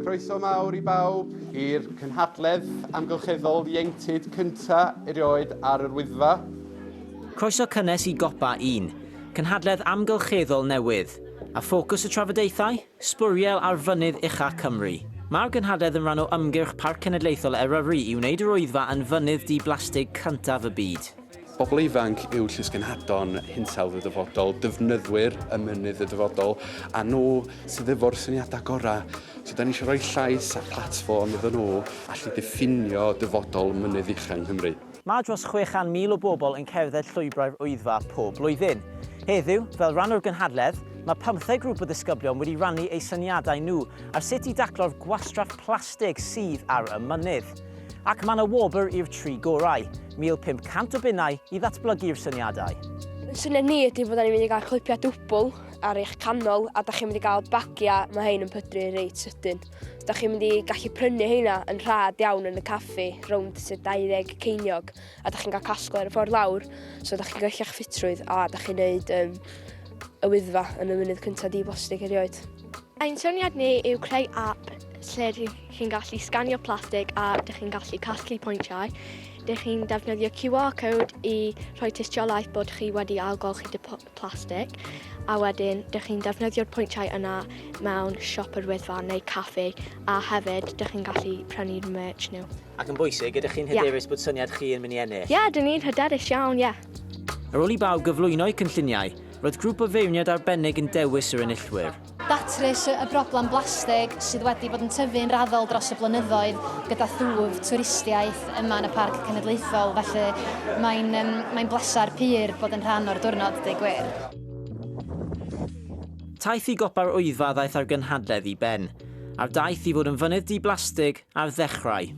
Croeso mawr i bawb i'r cynhadledd amgylcheddol ieuenctid cynta erioed ar yr Wyddfa. Croeso cynnes i Gopa Un, cynhadledd amgylcheddol newydd. A ffocws y trafodaethau? Sbwriel ar fynydd ucha Cymru. Mae'r gynhadledd yn rhan o ymgyrch Parc Cenedlaethol Eryri i wneud yr Wyddfa yn fynydd di-blastig cyntaf y byd. Bobl ifanc yw llysgenhadon hinsawdd y dyfodol, defnyddwyr y mynydd y dyfodol, a nhw sydd efo'r syniadau gorau. So da ni eisiau rhoi llais a platfform iddyn nhw allu diffinio dyfodol mynydd ucha yng Nghymru. Mae dros 600,000 o bobl yn cerdded llwybrau'r Wyddfa pob blwyddyn. Heddiw, fel rhan o'r gynhadledd, mae pymtheg grŵp o ddisgyblion wedi rannu eu syniadau nhw ar sut i daclo'r gwastraff plastig sydd ar y mynydd. Ac mae 'na wobr i'r tri gorau, 1,500 o bunnau i ddatblygu'r syniadau. Yn syniad ni ydy bod ni'n mynd i gael clipiau dwbl ar eich canol a da chi'n mynd i gael bagiau, mae hein yn pydru reit sydyn. Da chi'n mynd i gallu prynu heina yn rhad iawn yn y caffi, rownd tua 20 ceiniog, a da chi'n cael casglu ar y ffordd lawr, so da chi'n gwella'ch ffitrwydd a da chi'n neud um, y Wyddfa yn y mynydd cyntaf di-blastig erioed. Ein syniad ni yw creu app lle rydych chi'n gallu sganio plastig a dych chi'n gallu casglu pwyntiau. Dych chi'n defnyddio QR code i rhoi tystiolaeth bod chi wedi ailgylchu dy plastig a wedyn dych chi'n defnyddio'r pwyntiau yna mewn siop yr Wyddfa neu caffi a hefyd dych chi'n gallu prynu'r merch nhw. Ac yn bwysig, ydych chi'n hyderus bod syniad chi yn mynd i ennill? Ie, dyn ni'n hyderus iawn, ie. Ar ôl i bawb gyflwyno'u cynlluniau, roedd grŵp o feirniaid arbennig yn dewis yr enillwyr. Datrys y broblem blastig sydd wedi bod yn tyfu'n raddol dros y blynyddoedd gyda thwf twristiaeth yma yn y Parc Cenedlaethol, felly mae'n um, mae'n bleser pur bod yn rhan o'r diwrnod, deu gwir. Taith i gopa'r Wyddfa ddaeth â'r gynhadledd i ben, a'r daith i fod yn fynydd di-blastig ar ddechrau.